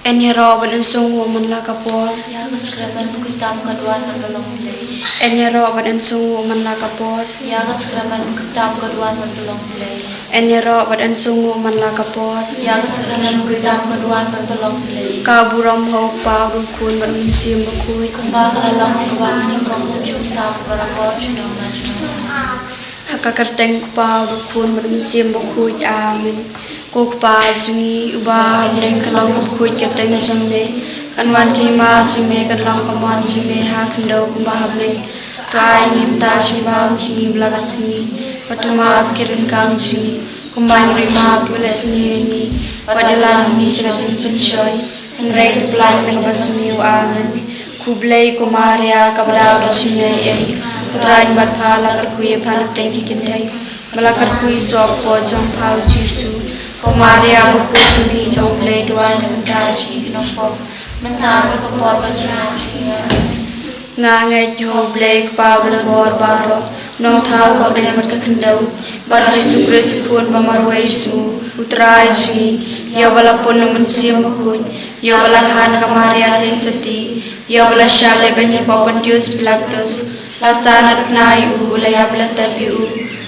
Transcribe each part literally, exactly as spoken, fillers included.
Yn ïaroh bad yn sngewnguh man la ka por. Ïa ka sakramen khuid tam ka duwan bad ka long Blei. Yn ïaroh bad yn sngewnguh man la ka por. Ïa ka sakramen khuid tam ka duwan bad ka long Blei. Yn ïaroh bad yn sngewnguh man la ka por. Ïa ka sakramen khuid tam ka duwan bad ka long Blei. Ka burom ha U Kpa, U Khun bad U Mynsiem Bakhuid. Kumba ka la long ha kaba nyngkong, kumjuh, mynta, barabor, junom la junom. Ha ka kyrteng U Kpa, U Khun bad U Mynsiem Bakhuid. Amen. Ko Kpa jong ngi uba ha bneng, ka long ka bakhuid ka kyrteng jong me. Kan wan ka hima jong me, kan long ka mon jong me ha khyndew kumba ha bneng. To ai ngi mynta ka jingbam jong ngi ba la ka sngi. Bad to map ki ryngkang jong ngi kumba ngi ruh ngi map ïa kiba leh sngi ïa ngi. Wat ïalam ngi sha ka jingpynshoi, hynrei to pyllait na kaba sniew. Amen. Khublei ko Maria, kaba dap da ka jingaiei, U Trai un bad pha. La kyrkhu ïa pha na pdeng ki kynthei, bad la kyrkhu ïa u soh ka kpoh jong pha U Jisu. Ko Maria bakhuid, ka Mei jong U Blei, duwai na ka bynta jong ngi ki nongpop, mynta bad ha ka por ka jingim jong ngi. Nga ngeit ha U Blei Kpa Uba Donbor Baroh, Nongthaw ka bneng bad ka khyndew, bad U Jisu Khrist U Khun ba marwei jong u, U Trai jong ngi, ïa uba la pun na U Mynsiem Bakhuid, ïa uba la kha na ka Maria Theisotti, ïa uba la shah leh beiñ hapoh Pontius Pilatus, la sah naduh khynnah ïa u, u la ïap, u la tep ïa u,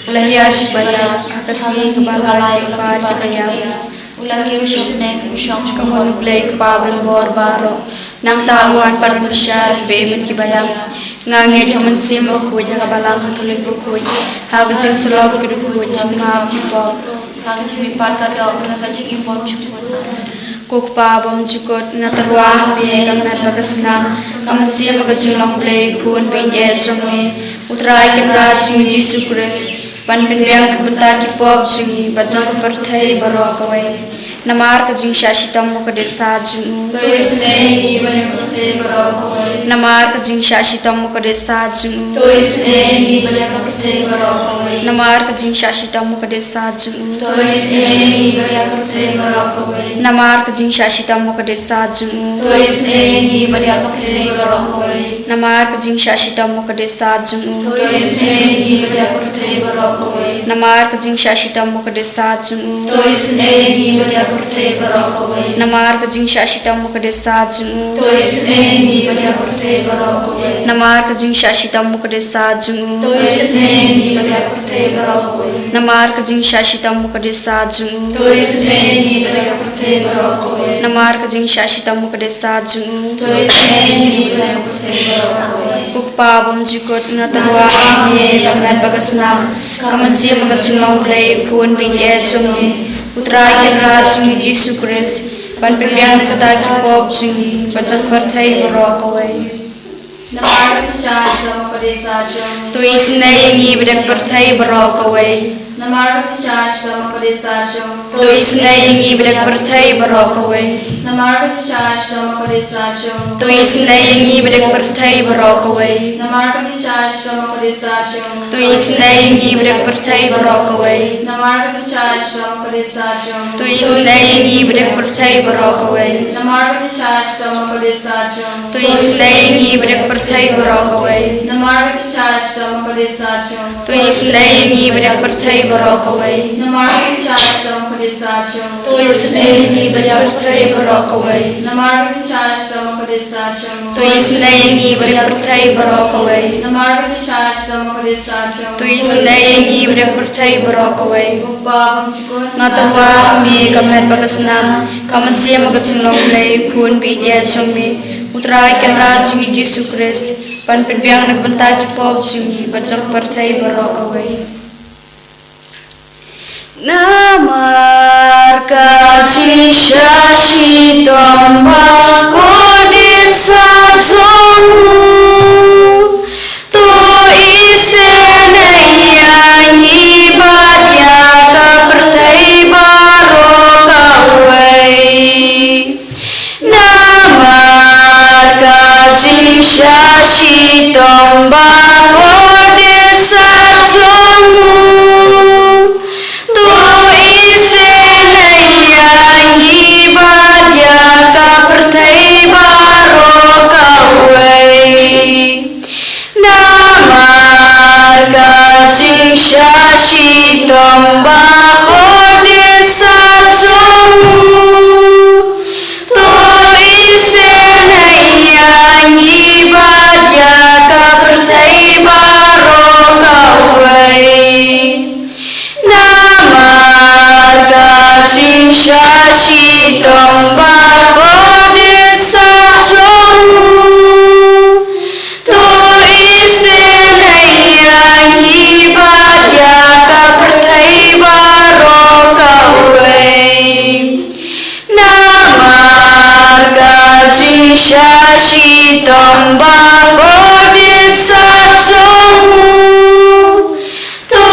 u la hiar sha ki baïap, ha ka sngi kaba lai u la pat ïa ki baïap, u la kiew sha bneng, u shong sha ka mon U Blei Kpa Uba Donbor Baroh. Nangta un wan pat ban bishar ïa kiba im bad kiba ïap. Nga ngeit ha U Mynsiem Bakhuid, ha ka Balang Katholik bakhuid, ha ka jingsyllok ki dukhuid, ha ka jingmap ki pop, ha ka jingmihpat ka doh, ha ka jingim bymjukut. Ko Kpa bymjukut, nga tyrwa ha me ka met bad ka snam, ka mynsiem bad ka jinglong Blei, U Khun ba ïeit jong me, U Trai Kynrad jong ngi U Jisu Khrist, ban pynbiang na ka bynta ki pop jong ngi bad jong ka pyrthei baroh kawei. Namar ka jingshah shitom ha ka desat jong u. To isynei ïa ngi bad ïa ka pyrthei baroh kawei. Namar ka jingshah shitom ha ka desat jong u. To isynei ïa ngi bad ïa ka pyrthei baroh kawei. Namar ka jingshah shitom ha ka desat jong u. To isynei ïa ngi bad ïa ka pyrthei baroh kawei. Namar ka jingshah shitom ha ka desat jong u. To isynei ïa ngi bad ïa ka pyrthei baroh kawei. Namar ka jingshah shitom ha ka desat jong u. To isynei ïa ngi bad ïa ka pyrthei baroh kawei. Namar ka jingshah shitom ha ka desat jong u. To isynei ïa ngi bad ïa ka pyrthei baroh kawei. Namar ka jingshah shitom ha ka desat jong u. To isynei ïa ngi bad ïa ka pyrthei baroh kawei. Namar ka jingshah shitom ha ka desat jong u. To isynei ïa ngi bad ïa ka pyrthei baroh kawei. Namar ka jingshah shitom ha ka desat jong u. To isynei ïa ngi bad ïa ka pyrthei baroh kawei. Namar ka jingshah shitom ha ka desat jong u. To isynei ïa ngi bad ïa ka pyrthei baroh kawei. Ko Kpa bymjukut, nga tyrwa ha me ka met bad ka snam, ka mynsiem bad ka jinglong Blei, U Khun ba ïeit jong me, U Trai Kynrad jong ngi U Jisu Khrist, ban pynbiang na ka bynta ki pop jong ngi bad jong ka pyrthei baroh kawei. Namar ka jingshah shitom ha ka desat jong u. To isynei ïa ngi bad ïa ka pyrthei baroh kawei. Namar ka jingshah shitom ha ka desat jong u. To isynei ïa ngi bad ïa ka pyrthei baroh kawei. Namar ka jingshah shitom ha ka desat jong u. To isynei ïa ngi bad ïa ka pyrthei baroh kawei. Namar ka jingshah shitom ha ka desat jong u. To isynei ïa ngi bad ïa ka pyrthei baroh kawei. Namar ka jingshah shitom ha ka desat jong u. To isynei ïa ngi bad ïa ka pyrthei baroh kawei. Namar ka jingshah shitom ha ka desat jong u. To isynei ïa ngi bad ïa ka pyrthei baroh kawei. Namar ka jingshah shitom ha ka desat jong u. To isynei ïa ngi bad ïa ka pyrthei baroh kawei. Namar ka jingshah shitom ha ka desat jong u. To isynei ïa ngi bad ïa ka pyrthei baroh kawei. Namar ka jingshah shitom ha ka desat jong u. To isynei ïa ngi bad ïa ka pyrthei baroh kawei. Namar ka jingshah shitom ha ka desat jong u. To isynei ïa ngi bad ïa ka pyrthei baroh kawei. Ko Kpa bymjukut, nga tyrwa ha me ka met bad ka snam, ka mynsiem bad ka jinglong Blei, U Khun ba ïeit jong me, U Trai Kynrad jong ngi U Jisu Khrist, ban pynbiang na ka bynta ki pop jong ngi bad jong ka pyrthei baroh kawei. Namar ka jingshah shitom ha ka desat jong u, to isynei ïa ngi bad ïa ka pyrthei baroh kawei. Namar ka jingshah shitom ha ka desat jong u, to isynei ïa ngi bad ïa ka pyrthei baroh kawei. Namar ka jingshah shitom ha ka desat jong u, to Sha shitom ba kordit sat jong u. To isynei ïa ngi bad ïa ka pyrthei baroh kawei. Namar ka jingshitom ba kordit sat jong u. To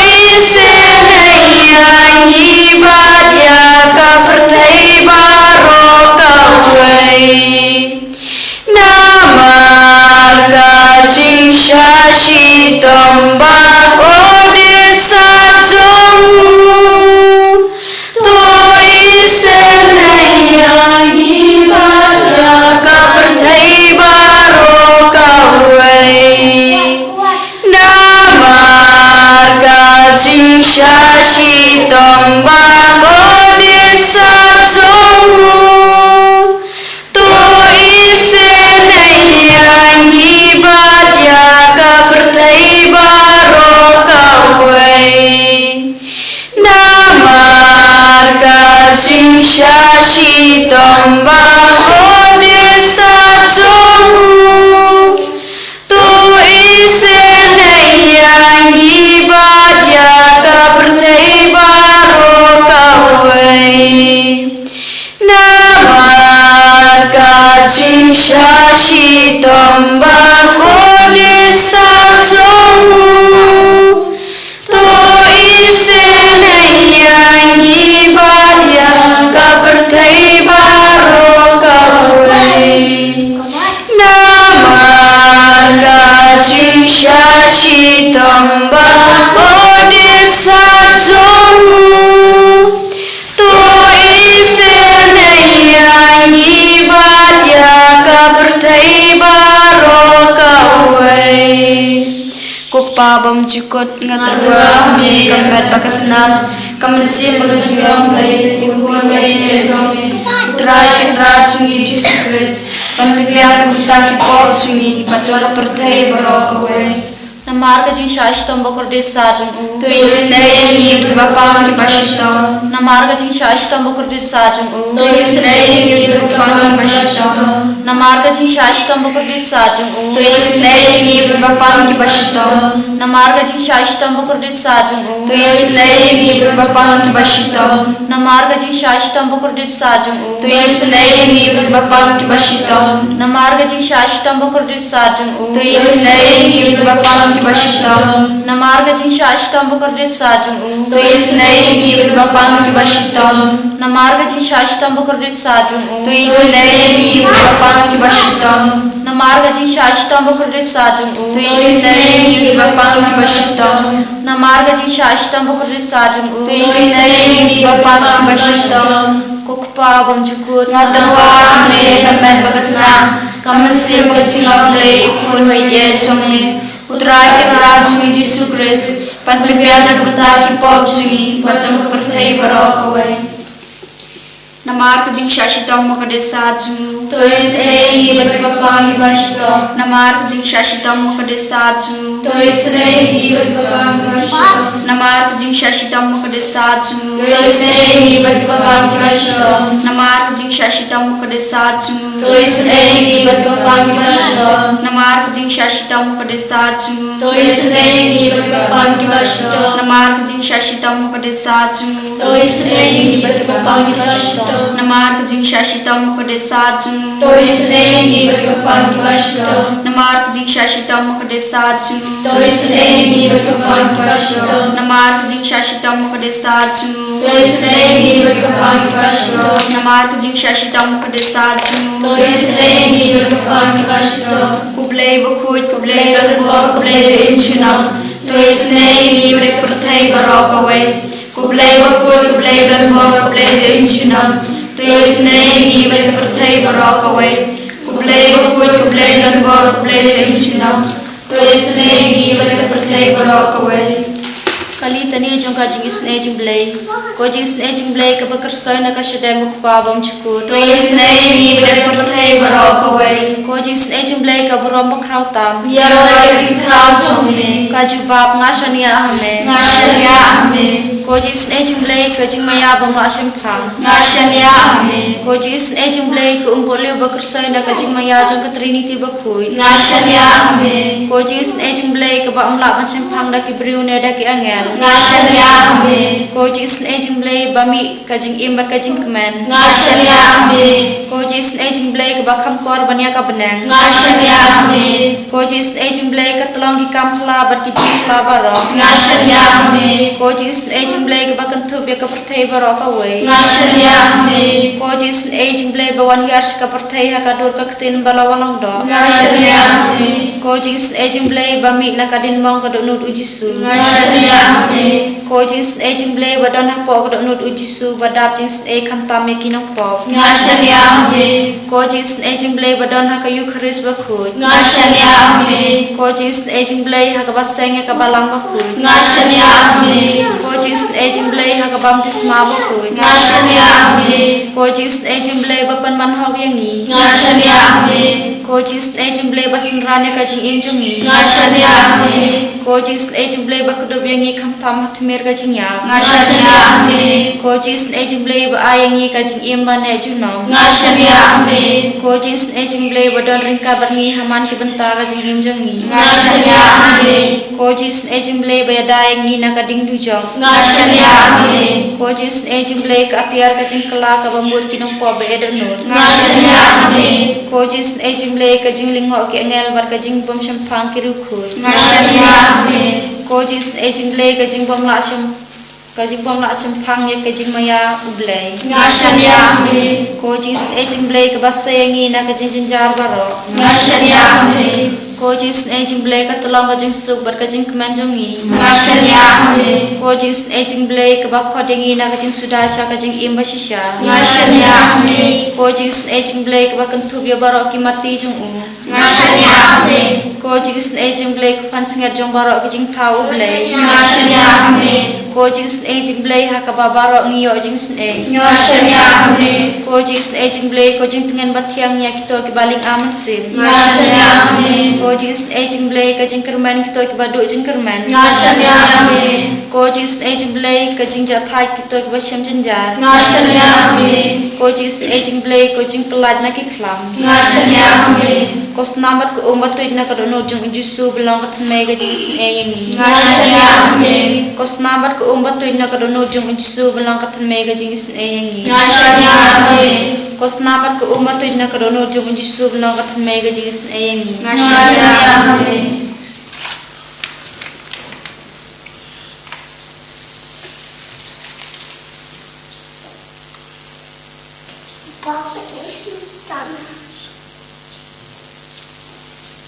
isynei ïa ngi bad ïa ka pyrthei baroh kawei. Namar ka jingshitom ba kordit sat jong u. To isynei ïa ngi bad ïa ka pyrthei baroh kawei. Namar ka jingshitom ba kordit sat jong u. To isynei ïa ngi bad ïa ka pyrthei baroh kawei. Namar ka jingshitom ba kordit sat jong u. To isynei ïa ngi bad ïa ka pyrthei baroh kawei. Namar ka jingshitom ba kordit sat jong u. To isynei ïa ngi bad ïa ka pyrthei baroh kawei. Namar ka jingshitom ba kordit sat jong u. To isynei ïa ngi bad ïa ka pyrthei baroh kawei. Ko Kpa bymjukut, nga tyrwa ha me ka met bad ka snam, ka mynsiem bad ka jinglong Blei, u Trai Kynrad jong ngi Jisu Khrist, ban pynbiang na ka bynta ki pop jong ngi bad jong ka pyrthei baroh kawei. Namar ka jingshah shitom ba kordit sat jong u. To isynei ïa ngi bad ki bapang ki bashitom. Namar ka jingshah shitom ba kordit sat jong u. To isynei ïa ngi bad ki bapang ki bashitom. Namar ka jingshah shitom ba kordit sat jong u. To isynei ïa ngi bad ki bapang ki bashitom. Namar ka jingshah shitom ba kordit sat jong u. To isynei ïa ngi bad ki bapang ki bashitom. Namar ka jingshah shitom ba kordit sat jong u. To isynei ïa ngi bad ki bapang ki bashitom. Namar ka jingshah shitom ba kordit sat jong u. To isynei ïa ngi bad ki bapang ki bashitom. Namar ka jingshah shitom ba kordit sat jong u. To isynei ïa ngi bad ki bapang ki bashitom. Namar ka jingshah shitom ba kordit sat jong u. To isynei ïa ngi bad ki bapang ki bashitom. Namar ka jingshah shitom ba kordit sat jong u. To isynei ïa ngi bad ki bapang ki bashitom. Namar ka jingshah shitom ba kordit sat jong u. To isynei ïa ngi bad ki bapang ki bashitom. Ko Kpa bymjukut, nga tyrwa ha me ka met bad ka snam, ka mynsiem bad ka jinglong Blei, u Khun ba ïeit jong me, u Trai Kynrad jong ngi Jisu Khrist, ban pynbiang na ka bynta ki pop jong ngi bad jong ka pyrthei baroh kawei. Namar ka jingshah shitom ba kordit sat jong u. To isynei ïa ngi bad ki bapang ki bashitom. Namar ka jingshah shitom ba kordit sat jong u. To isynei ïa ngi bad ki bapang ki bashitom. Namar ka jingshah shitom ba kordit sat jong u. To isynei ïa ngi bad ki bapang ki bashitom. Namar ka jingshah shitom ba kordit sat jong u. To isynei ïa ngi bad ki bapang ki bashitom. Namar ka jingshah shitom ba kordit sat jong u. To isynei ïa ngi bad ki bapang ki bashitom. Namar ka jingshah shitom ba kordit sat jong u. To isynei ïa ngi bad ki bapang ki bashitom. Namar ka jingshah shitom ba kordit sat jong u. To isynei ïa ngi bad ki bapang ki bashitom. Namar ka jingshah shitom ba kordit sat jong u. To isynei ïa ngi bad ki bapang ki bashitom. Namar ka jingshah shitom ba kordit sat jong u. To isynei ïa ngi bad ki bapang ki bashitom. Namar ka jingshah shitom ba kordit sat jong u. To isynei ïa ngi bad ki bapang ki bashitom. Ko Blei bakhuid, ko Blei ba donbor, ko Blei ba im junom. To isynei ïa ngi bad ka pyrthei baroh kawei. Ko Blei bakhuid, ko Blei ba donbor, ko Blei ba im junom. To isynei ïa ngi bad ka pyrthei baroh kawei. Ko Blei bakhuid, ko Blei ba donbor, ko Blei ba im junom. To isynei ïa ngi bad ka pyrthei baroh kawei. Ka litani jong ka jingisynei jong Blei. Ko jingisynei jong Blei kaba kyrsoi na ka shadem u Kpa bymjukut. To isynei ïa ngi bad ka pyrthei baroh kawei. Ko Ko jingsnei jong U Blei ka burom bakhraw tam. Ïa ka jingkhraw jong me. Ka jubab, nga shaniah ha me. Nga shaniah ha me. Ko jingsnei jong U Blei ka jingmaïa bym lah shemphang. Nga shaniah ha me. Ko jingsnei jong U Blei ka umpohliew ba kyrsoi da ka jingmaïa jong ka Trinity bakhuid. Nga shaniah ha me. Ko jingsnei jong U Blei kaba ym lah ban shemphang da ki briew ne da ki angel. Nga shaniah ha me. Ko jingsnei jong U Blei ba mih ka jingim bad ka jingkmen. Nga shaniah ha me. Ko jingsnei jong U Blei kaba kham kor ban ïa ka bneng. Nga shaniah ha me. Ko jingsnei jong U Blei ka tlong ki kam phla bad ki jingphla baroh. Nga shaniah ha me. Ko jingsnei jong U Blei kaba kynthup ïa ka pyrthei baroh kawei. Nga shaniah ha me. Ko jingsnei jong U Blei ba wan hiar sha ka pyrthei ha ka dur ka ktien ba la wan long doh. Nga shaniah ha me. Ko jingsnei jong U Blei ba mih na ka diengmong ka dohnud U Jisu. Nga shaniah ha me. Ko jingsnei jong U Blei ba don hapoh ka dohnud U Jisu ba dap jingsnei khamtam ïa ki nongpop. Nga shaniah ha me. Ko jingsnei jong U Blei ba don ha ka Eukharist bakhuid. Nga shaniah ha me. Ko jingsnei jong U Blei ha kaba seng ïa ka balang bakhuid. Nga shaniah ha me. Ko jingsnei jong U Blei ha ka baptisma bakhuid. Nga shaniah ha me. Ko jingsnei jong U Blei ba pynman hok ïa ngi. Nga shaniah ha me. Ko jingsnei jong U Blei ba synran ïa ka jingim jong ngi. Nga shaniah ha me. Ko jingsnei jong U Blei ba kdup ïa ngi khamtam ha tmier ka jingïap. Nga shaniah ha me. Ko jingsnei jong U Blei ba ai ïa ngi ka jingim ba neh junom. Nga shaniah ha me. Ko jingsnei jong U Blei ba don ryngkat bad ngi ha man ki bynta ka jingim jong ngi. Nga shaniah ha me. Ko jingsnei jong U Blei ba ïada ïa ngi na ka diengdujok. Nga shaniah ha me. Ko jingsnei jong U Blei ka atiar ka jingkylla kaba mut ki nongpop ba ïeit dohnud. Nga shaniah ha me. Ko jingsnei jong U Blei ka jinglyngngoh ki angel bad ka jingbymshemphang ki riewkhuid. Nga shaniah ha me. Ko jingsnei jong U Blei ka jingbymlah shem ka jingbymlah shemphang ïa ka jingmaïa U Blei. Nga shaniah ha me. Ko jingsnei jong U Blei kaba sei ïa ngi na ka jingjynjar baroh. Nga shaniah ha me. Ko jingsnei jong U Blei ka tlong ka jingsuk bad ka jingkmen jong ngi. Nga shaniah ha me. Ko jingsnei jong U Blei kaba khot ïa ngi na ka jingsuda sha ka jingim ba shisha. Nga shaniah ha me. Ko jingsnei jong U Blei kaba kynthup ïa baroh ki mati jong u. Nga shaniah ha me. Ko jingsnei jong U Blei ka pansngiat jong baroh ki jingthaw U Blei. Nga shaniah ha me. Ko jingsnei jong U Blei ha kaba baroh ngi ïoh jingsnei. Nga shaniah ha me. Ko jingsnei jong U Blei ko jingtngen bathiang ïa kito kiba lynga mynsiem. Nga shaniah ha me. Ko jingsnei jong U Blei ka jingkyrmen kito kiba duh jingkyrmen. Nga shaniah ha me. Ko jingsnei jong U Blei ka jingjahthait kito kiba shem jynjar. Nga shaniah ha me. Ko jingsnei jong U Blei ko jingpyllait na ki khlam. Nga shaniah ha me. Ko snam bad ka um ba tuid na ka dohnud jong U Jisu ba long ka thymmei ka jingisnei ïa ngi. Nga shaniah ha me. Ko snam bad ka um ba tuid na ka dohnud jong U Jisu ba long ka thymmei ka jingisnei ïa ngi. Nga shaniah ha me. Ko snam bad ka um ba tuid na ka dohnud jong U Jisu ba long ka thymmei ka jingisnei ïa ngi. Nga shaniah ha me.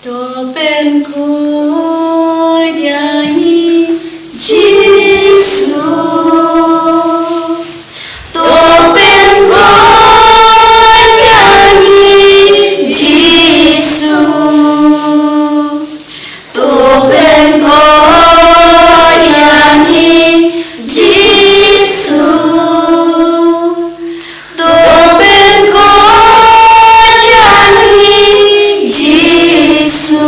To pynkhuid ïa ngi Jisu. To pynkhuid ïa ngi Jisu. To pynkhuid ïa ngi Jisu. To pynkhuid ïa ngi Jisu.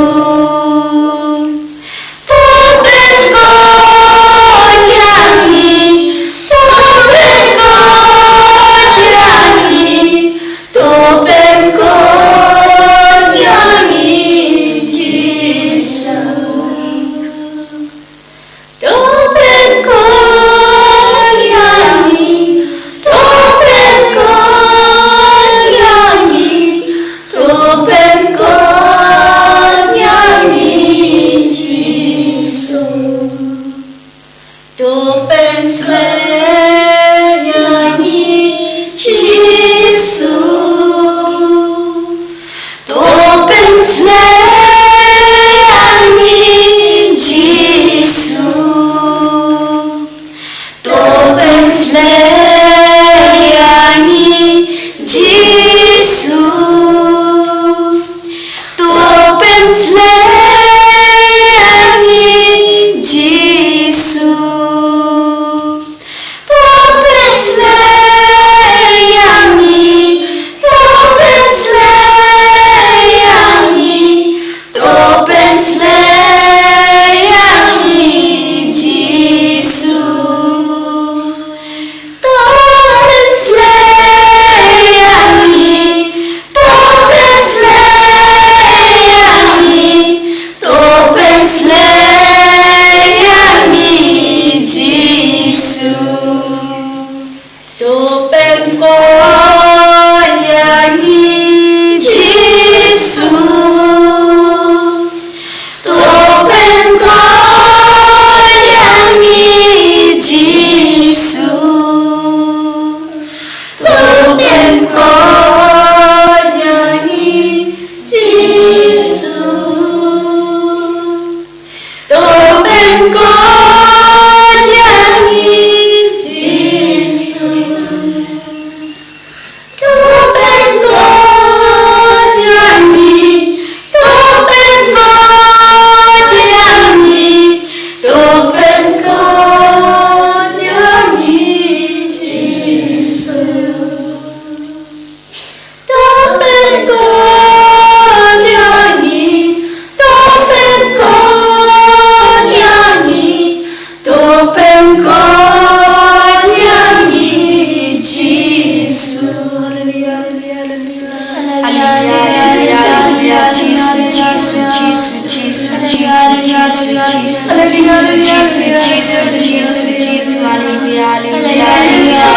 Jisu, Jisu, Jisu, Jisu, Jisu, Jisu, Jisu, Jisu, Jisu, Haleluya, Haleluya, Haleluya,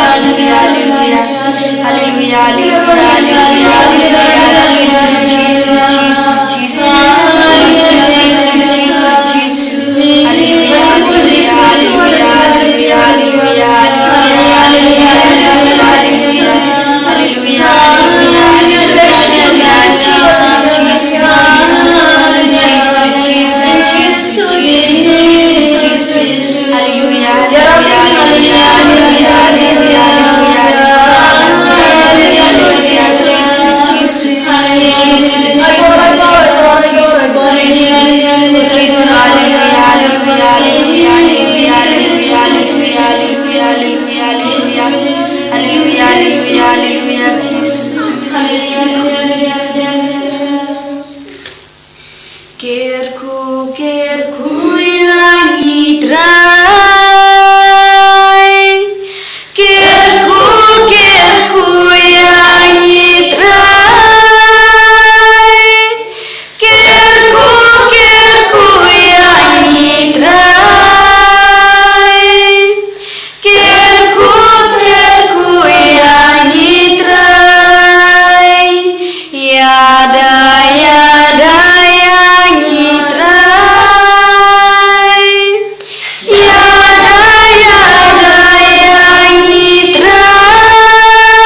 Haleluya, Haleluya, Jisu, Jisu, Jisu, Jisu, Jisu, Jisu, Jisu, Jisu, Haleluya, Haleluya, Haleluya, Haleluya, Haleluya, Haleluya, Haleluya, Haleluya, Haleluya, Haleluya, Haleluya, Haleluya, Jisu, Jisu, Jisu, Jisu, Jisu, Jisu, Jisu, Jisu, Haleluya, Haleluya, Haleluya, Haleluya, Haleluya, Haleluya, Haleluya, Jisu, Jisu, Jisu, Jisu, Jisu, Jisu, Haleluya, Haleluya, Haleluya, Haleluya, Haleluya, Haleluya, Haleluya, Haleluya, Haleluya, Haleluya, Haleluya, Jisu, Jisu, Jisu, Jisu. Kyrkhu, kyrkhu ïa ngi Trai. Kyrkhu, kyrkhu ïa ngi Trai. Kyrkhu, kyrkhu ïa ngi Trai. Kyrkhu, kyrkhu ïa ngi Trai. Ïada, ïada ïa ngi Trai. Ïada, ïada ïa ngi Trai.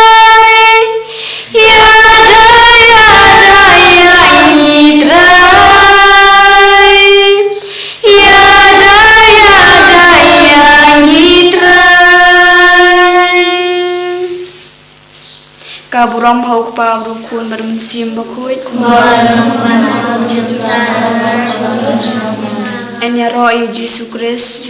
Ïada, ïada ïa ngi Trai. Ïada, ïada ïa ngi Trai. Ka burom ha u Kpa, bad u Khun, bad u Mynsiem Bakhuid. Yn ïaroh ïa u Jisu Khrist.